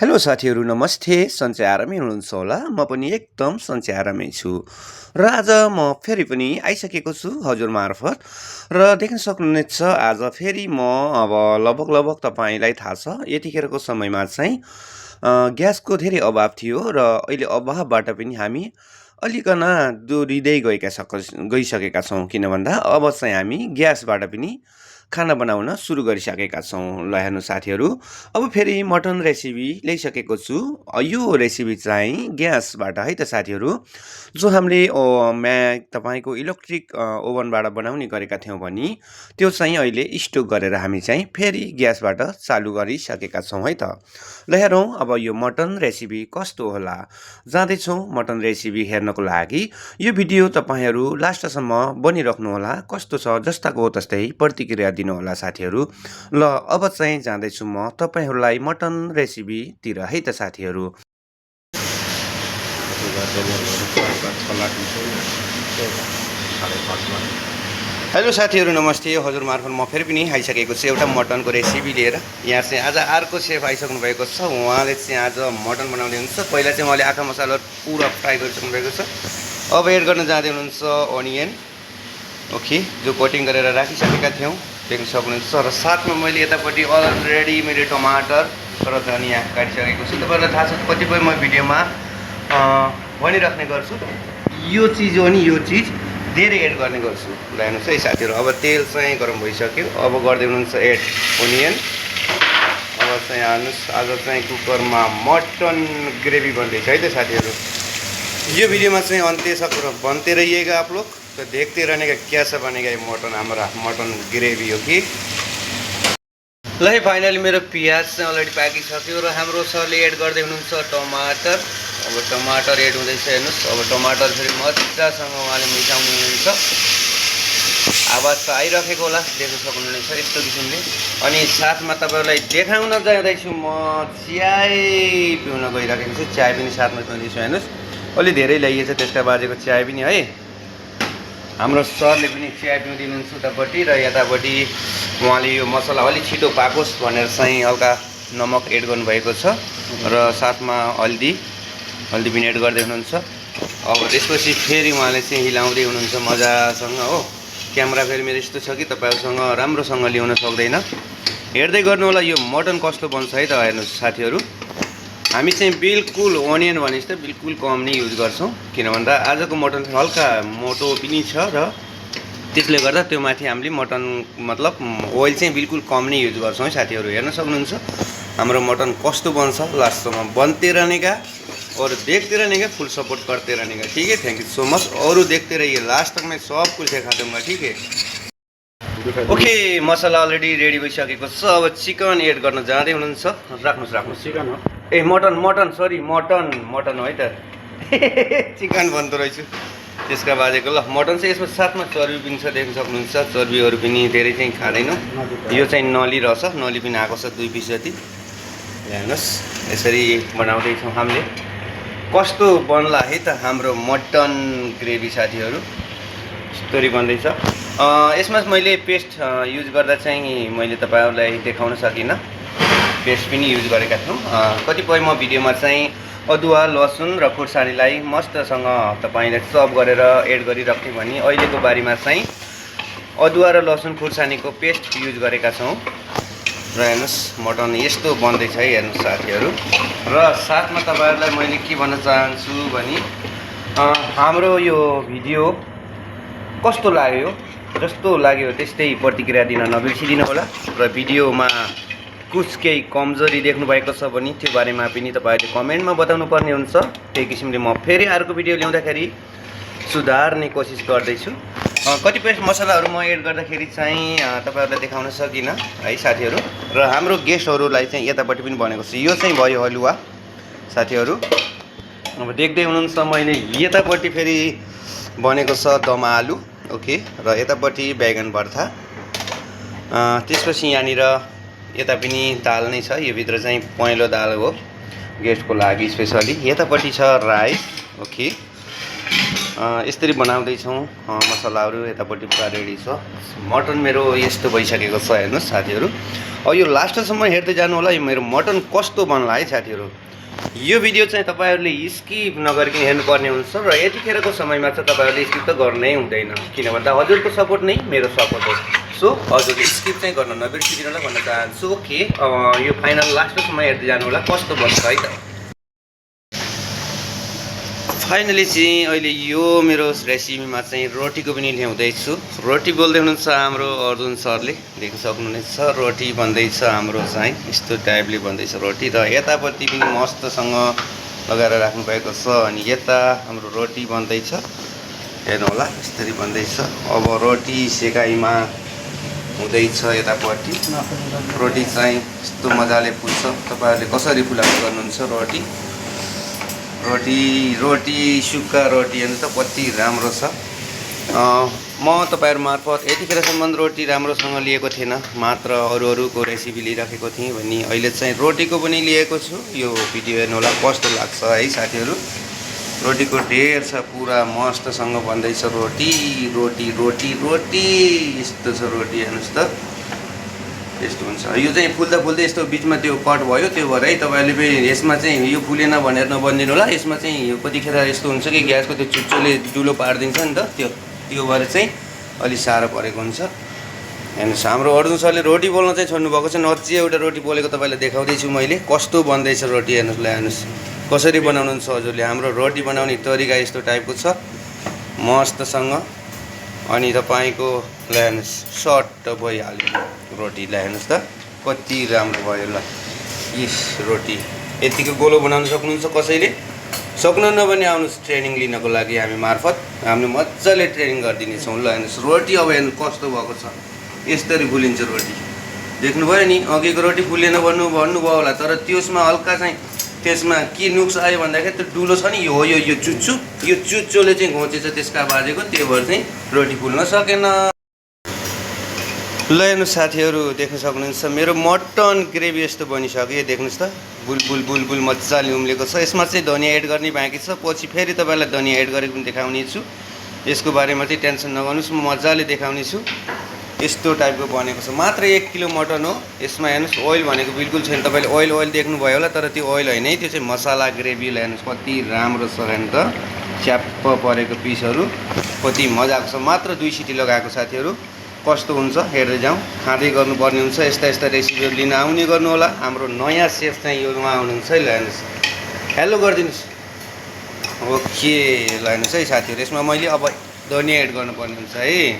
Hello साथीहरू नमस्ते सन्चै आरामै हुनुहुन्छ होला म पनि एकदम सन्चै आरामै छु र आज म फेरि पनि आइसकेको छु हजुर मार्फत र देख्न सक्नुहुनेछ आज फेरि म अब लगभग तपाईँलाई थाहा छ यतिखेरको समयमा चाहिँ ग्यासको धेरै अभाव थियो र अहिले अभावबाट पनि हामी अलिकन दोहोरिँदै गइसकेका छौँ किन भन्दा अब चाहिँ हामी ग्यासबाट पनि खाना बनाउन सुरु गरिसकेका छौँ। ल हेर्नु साथीहरू अब फेरि मटन रेसिपी ल्याइसकेको छु। यो रेसिपी चाहिँ ग्यासबाट है त साथीहरू जो हामीले तपाईँको इलेक्ट्रिक ओभनबाट बनाउने गरेका थियौँ भने त्यो चाहिँ अहिले स्टोक गरेर हामी चाहिँ फेरि ग्यासबाट चालु गरिसकेका छौँ है त। ल हेरौँ अब यो मटन रेसिपी कस्तो होला। जाँदैछौँ मटन रेसिपी हेर्नको लागि। यो भिडियो तपाईँहरू लास्टसम्म बनिराख्नुहोला। कस्तो छ जस्ताको तस्तै प्रतिक्रिया दिनुहोला साथीहरू। ल अब चाहिँ जाँदैछु म तपाईँहरूलाई मटन रेसिपीतिर है त साथीहरू। हेलो साथीहरू नमस्ते हजुर मार्फत म फेरि पनि आइसकेको छु एउटा मटनको रेसिपी लिएर। यहाँ चाहिँ आज अर्को सेफ आइसक्नु भएको छ। उहाँले चाहिँ आज मटन बनाउँदै हुनुहुन्छ। पहिला चाहिँ उहाँले आँखा मसाला पुरा फ्राई गरिसक्नु भएको छ। अब एड गर्न जाँदै हुनुहुन्छ अनियन, ओके, जो कटिङ गरेर राखिसकेका थियौँ देख्न सक्नुहुन्छ। र साथमा मैले यतापट्टि अलरेडी मैले टमाटर र धनियाँ काटिसकेको छु। तपाईँहरूलाई थाहा छ कतिपय म भिडियोमा भनिराख्ने गर्छु यो चिज हो नि यो चिज धेरै एड गर्ने गर्छु। ल हेर्नुहोस् है साथीहरू अब तेल चाहिँ गरम भइसक्यो। अब गर्दै हुनुहुन्छ एड ओनियन। अब चाहिँ हाल्नुहोस् आज चाहिँ कुकरमा मटन ग्रेभी बन्दैछ है त साथीहरू। यो वीडियो में अंत्य तक बनते रहिएगा आप लोग, तो देखते रहने का कैसा बनेगा ये मटन, हमारा मटन ग्रेवी हो कि ल है। फाइनली मेरो प्याज चाहिँ अलरेडी पाकिसक्यो र हाम्रो सरले एड गर्दै हुनुहुन्छ टमाटर। अब टमाटर एड हुँदैछ हेर्नुहोस्। अब टमाटर फेरि मजासँग उहाँले मिसाउनु हुन्छ। आवाज त आइरहेको होला देख्न सक्नुहुनेछ यस्तो किसिमले। अनि साथमा तपाईहरुलाई देखाउन जाँदैछु म चाय पिउन गइरहेको छु। चाय पनि साथमा पिउँदैछु हेर्नुहोस्। अलि धेरै ल्याइएछ त्यसका बाजेको चाय पनि है। हाम्रो सरले पनि चाय पिउँदिनुहुन्छ उतापट्टि र यतापट्टि उहाँले यो मसला अलि छिटो पाकोस् भनेर चाहिँ हल्का नमक एड गर्नुभएको छ र साथमा हल्दी पनि एड गर्दै हुनुहुन्छ। अब त्यसपछि फेरि उहाँले चाहिँ हिलाउँदै हुनुहुन्छ मजासँग हो। क्यामेरा फेरि मेरो यस्तो छ कि तपाईहरुसँग राम्रोसँग ल्याउन सक्दैन। हेर्दै गर्नु होला यो मटन कस्तो बन्छ है त। हेर्नुहोस् साथीहरू हामी चाहिँ बिल्कुल ओनियन भने जस्तै बिल्कुल कम नै युज गर्छौँ किन भन्दा आजको मटन हल्का मोटो पनि छ र त्यसले गर्दा त्यो माथि हामीले मटन मतलब ओइल चाहिँ बिल्कुल कम नै युज गर्छौँ है साथीहरू। हेर्न सक्नुहुन्छ हाम्रो मटन कस्तो बन्छ। लास्टसम्म बनते रहने का और देखते रहने का, फुल सपोर्ट करते रहने का, ठीक है। Thank you so much. और देखते रहिए लास्ट तक मैं सब कुछ दिखा दूंगा, ठीक है। ओके मसला अलरेडी रेडी भइसकेको छ। अब चिकन एड गर्न जाँदै हुनुहुन्छ। राख्नुहोस् चिकन हो ए मटन सरी मटन हो है त चिकन भन्दो रहेछु त्यसका बाजेको। ल मटन चाहिँ यसमा साथमा चर्बी पनि छ देख्न सक्नुहुन्छ। चर्बीहरू पनि धेरै चाहिँ खाँदैनौँ। यो चाहिँ नली पनि आएको छ 2 पिस जति। हेर्नुहोस् यसरी बनाउँदैछौँ हामीले। कस्तो बन्ला है त हाम्रो मटन ग्रेभी साथीहरू। स्टोरी बन्दैछ। यसमा मैले पेस्ट युज गर्दा चाहिँ मैले तपाईहरुलाई देखाउन सकिनँ। पेस्ट पनि युज गरेका छौँ। कतिपय म भिडियोमा चाहिँ अदुवा लसुन र खुर्सानीलाई मस्तसँग तपाईले चप गरेर एड गरिराख्थेँ भने अहिलेको बारीमा चाहिँ अदुवा र लसुन खुर्सानीको पेस्ट युज गरेका छौँ। र हेर्नुहोस् मटन यस्तो बन्दैछ है हेर्नुहोस् साथीहरू। र साथमा तपाईहरुलाई मैले के भन्न चाहन्छु भने हाम्रो यो भिडियो कस्तो लाग्यो, जस्तो लाग्यो त्यस्तै प्रतिक्रिया दिन नबिर्सिदिनु होला। र भिडियोमा कुछ केही कमजोरी देख्नु भएको छ भने त्यो बारेमा पनि तपाईहरुले कमेन्टमा बताउनु पर्ने हुन्छ। त्यही किसिमले म फेरि अर्को भिडियो ल्याउँदाखेरि सुधार्ने कोसिस गर्दैछु। कतिपय मसलाहरू म एड गर्दाखेरि चाहिँ तपाईहरुलाई देखाउन सकिनँ है साथीहरू। र हाम्रो गेस्टहरूलाई चाहिँ यतापट्टि पनि बनेको छ। यो चाहिँ भयो हलुवा साथीहरू। अब देख्दै हुनुहुन्छ मैले यतापट्टि फेरि बनेको छ दम आलु, ओके, र यतापट्टि बैगन भर्ता। त्यसपछि यहाँनिर यता पनि दाल नै छ। यो भित्र चाहिँ पहेँलो दाल हो गेस्टको लागि स्पेसली। यतापट्टि छ राइस, ओके। यसरी बनाउँदैछौँ मसलाहरू यतापट्टि पुरा रेडी छ। मटन मेरो यस्तो भइसकेको छ हेर्नुहोस् साथीहरू। अब यो लास्टसम्म हेर्दै जानु होला यो मेरो मटन कस्तो बन्ला है साथीहरू। यो भिडियो चाहिँ तपाईँहरूले स्किप नगरिकन हेर्नुपर्ने हुन्छ र यतिखेरको समयमा चाहिँ तपाईँहरूले स्किप त गर्नै हुँदैन, किन भन्दा हजुरको सपोर्ट नै मेरो सपोर्ट हो। सो हजुरले स्किप चाहिँ गर्न नबिर्सिदिनुलाई भन्न चाहन्छु। ओके, यो फाइनल लास्टसम्म हेर्दै जानु होला कस्तो बन्छ है त। फाइनली चाहिँ अहिले यो मेरो रेसिपीमा चाहिँ रोटीको पनि ल्याउँदैछु। रोटी बोल्दै हुनुहुन्छ हाम्रो अर्जुन सरले, देख्न सक्नुहुनेछ रोटी बन्दैछ हाम्रो चाहिँ यस्तो टाइपले बन्दैछ रोटी र यतापट्टि पनि मस्तसँग लगाएर राख्नु भएको छ। अनि यता हाम्रो रोटी बन्दैछ, हेर्नु होला यसरी बन्दैछ। अब रोटी सेकाइमा हुँदैछ यतापट्टि। रोटी चाहिँ यस्तो मजाले फुल्छ। तपाईँहरूले कसरी फुलाउने गर्नुहुन्छ रोटी सुक्खा रोटी हेर्नु त कति राम्रो छ। म तपाईँहरू मार्फत यतिखेरसम्म रोटी राम्रोसँग लिएको थिएन, मात्र अरूको रेसिपी लिइराखेको थिएँ भने अहिले चाहिँ रोटीको पनि लिएको छु। यो भिडियो हेर्नु होला कस्तो लाग्छ है साथीहरू। रोटीको ढेर छ, पुरा मस्तसँग बन्दैछ रोटी यस्तो छ रोटी हेर्नुहोस् त यस्तो हुन्छ। यो चाहिँ फुल्दा यस्तो बिचमा त्यो कट भयो, त्यो भएर है तपाईँहरूले पनि यसमा चाहिँ यो फुलेन भनेर नबनिदिनु होला। यसमा चाहिँ यो कतिखेर यस्तो हुन्छ कि ग्यासको त्यो चुच्चोले जुलो पारिदिन्छ नि त, त्यो भएर चाहिँ अलि साह्रो परेको हुन्छ। हेर्नुहोस् हाम्रो अर्जुन सरले रोटी बोल्न चाहिँ छोड्नु भएको छ। नची एउटा रोटी बोलेको तपाईँलाई देखाउँदैछु मैले कस्तो बन्दैछ रोटी। हेर्नुहोस् ल, हेर्नुहोस् कसरी बनाउनुहुन्छ हजुरले। हाम्रो रोटी बनाउने तरिका यस्तो टाइपको छ मस्तसँग। अनि तपाईँको हेर्नुहोस् सर्ट भइहाल्यो रोटी। हेर्नुहोस् त कति राम्रो भयो ल। यस रोटी यतिको गोलो बनाउन सक्नुहुन्छ, कसैले सक्नुहुन्न भने आउनुहोस् ट्रेनिङ लिनको लागि हामी मार्फत। हामीले मजाले ट्रेनिङ गरिदिनेछौँ ल। हेर्नुहोस् रोटी अब हेर्नु कस्तो भएको छ, यसरी फुलिन्छ रोटी। देख्नुभयो नि, अघिको रोटी फुलेन भन्नुभयो होला, तर त्यसमा हल्का चाहिँ त्यसमा के नुक्स आयो भन्दाखेरि त्यो डुलो छ नि, यो चुच्चोले चाहिँ घोचेछ त्यसका बाजेको, त्यो भएर चाहिँ रोटी फुल्न सकेन। ल हेर्नुहोस् साथीहरू, देख्न सक्नुहुन्छ मेरो मटन ग्रेभी यस्तो बनिसक्यो। देख्नुहोस् त बुलबुल मजाले उम्लेको छ। यसमा चाहिँ धनिया एड गर्ने बाँकी छ, पछि फेरि तपाईँलाई धनिया एड गरेको पनि देखाउने छु। यसको बारेमा चाहिँ टेन्सन नगर्नुहोस्, म मजाले देखाउने छु। यस्तो टाइपको बनेको छ। मात्र 1 किलो मटन हो। यसमा हेर्नुहोस् ओइल भनेको बिल्कुल छैन। तपाईँले ओइल देख्नुभयो होला, तर त्यो ओइल होइन है, त्यो चाहिँ मसाला ग्रेभी। हेर्नुहोस् कति राम्रो छ हेर्नु त, च्याप्प परेको पिसहरू कति मजाको छ। मात्र 2 सिटी लगाएको साथीहरू। कस्तो हुन्छ हेर्दै जाउँ, खाँदै गर्नुपर्ने हुन्छ। यस्ता रेसिपीहरू लिन आउने गर्नु होला। हाम्रो नयाँ सेफ चाहिँ यो उहाँ हुनुहुन्छ है। ल हेर्नुहोस्, हेलो गरिदिनुहोस्। ओके ल हेर्नुहोस् है साथीहरू, यसमा मैले अब धनिया एड गर्नुपर्ने हुन्छ है।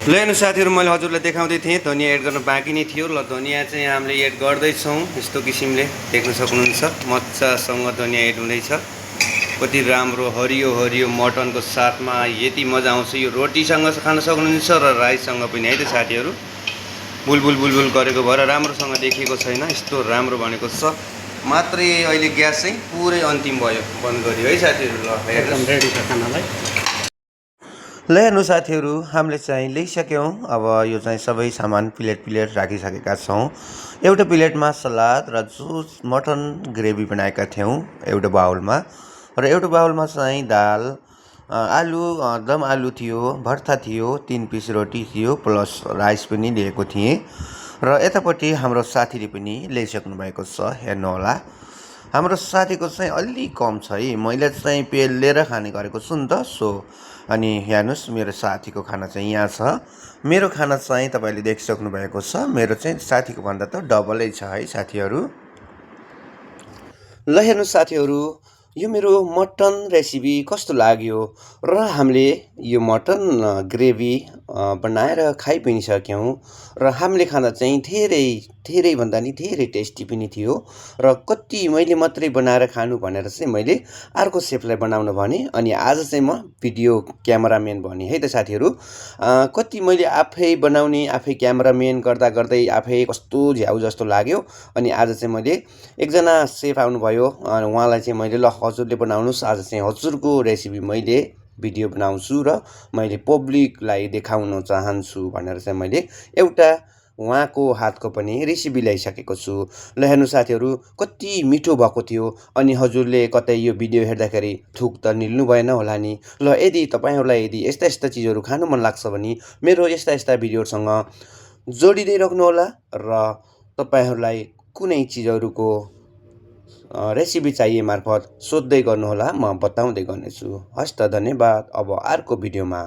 ल हेर्नुहोस् साथीहरू, मैले हजुरलाई देखाउँदै थिएँ धनिया एड गर्न बाँकी नै थियो। ल धनिया चाहिँ हामीले एड गर्दैछौँ यस्तो किसिमले, देख्न सक्नुहुन्छ मजासँग धनिया एड हुँदैछ। कति राम्रो हरियो मटनको साथमा यति मजा आउँछ। यो रोटीसँग खान सक्नुहुन्छ र राइससँग पनि है त साथीहरू। बुलबुल गरेको भएर राम्रोसँग देखिएको छैन, यस्तो राम्रो बनेको छ। मात्रै अहिले ग्यास चाहिँ पुरै अन्तिम भयो, बन्द गरियो है साथीहरू। ल हेर्नुहोस् रेडी छ खानालाई। ल हेर्नु साथीहरू, हामीले चाहिँ ल्याइसक्यौँ। अब यो चाहिँ सबै सामान प्लेट राखिसकेका छौँ। एउटा प्लेटमा सलाद र जुस मटन ग्रेभी बनाएका थियौँ एउटा बाउलमा, र एउटा बाउलमा चाहिँ दाल, आलु दम आलु थियो, भर्ता थियो, 3 पिस रोटी थियो, प्लस राइस पनि लिएको थिएँ। र यतापट्टि हाम्रो साथीले पनि ल्याइसक्नु भएको छ, हेर्नु होला। हाम्रो साथीको चाहिँ अलि कम छ है, मैले चाहिँ पेलेर खाने गरेको छु नि त। सो अनि हेर्नुहोस् मेरो साथीको खाना चाहिँ यहाँ छ। मेरो खाना चाहिँ तपाईँले देखिसक्नु भएको छ। मेरो चाहिँ साथीको भन्दा त डबलै छ है साथीहरू। ल हेर्नुहोस् साथीहरू, यो मेरो मटन रेसिपी कस्तो लाग्यो र हामीले यो मटन ग्रेभी बनाएर खाइ पनि सक्यौँ र हामीले खाना चाहिँ धेरै भन्दा नि धेरै टेस्टी पनि थियो। र कति मैले मात्रै बनाएर खानु भनेर चाहिँ मैले अर्को सेफलाई बनाउन भने, अनि आज चाहिँ म भिडियो क्यामेराम्यान बने है त साथीहरू। कति मैले आफै बनाउने, आफै क्यामेराम्यान गर्दै आफै कस्तो झ्याउ जस्तो लाग्यो। अनि आज चाहिँ मैले एकजना सेफ आउनुभयो, उहाँलाई चाहिँ मैले ल हजुरले बनाउनुहोस्, आज चाहिँ हजुरको रेसिपी मैले भिडियो बनाउँछु र मैले पब्लिकलाई देखाउन चाहन्छु भनेर चाहिँ मैले एउटा उहाँको हातको पनि रेसिपी ल्याइसकेको छु। ल हेर्नु साथीहरू कति मिठो भएको थियो। अनि हजुरले कतै यो भिडियो हेर्दाखेरि थुक त निल्नु भएन होला नि। ल यदि तपाईँहरूलाई यदि यस्ता यस्ता चिजहरू खानु मन लाग्छ भने मेरो यस्ता यस्ता भिडियोहरूसँग जोडिँदै राख्नुहोला र तपाईँहरूलाई कुनै चिजहरूको रेसिपी चाहिए मार्फत सोध्दै गर्नुहोला, म बताउँदै गर्नेछु। हस् त धन्यवाद। अब अर्को भिडियोमा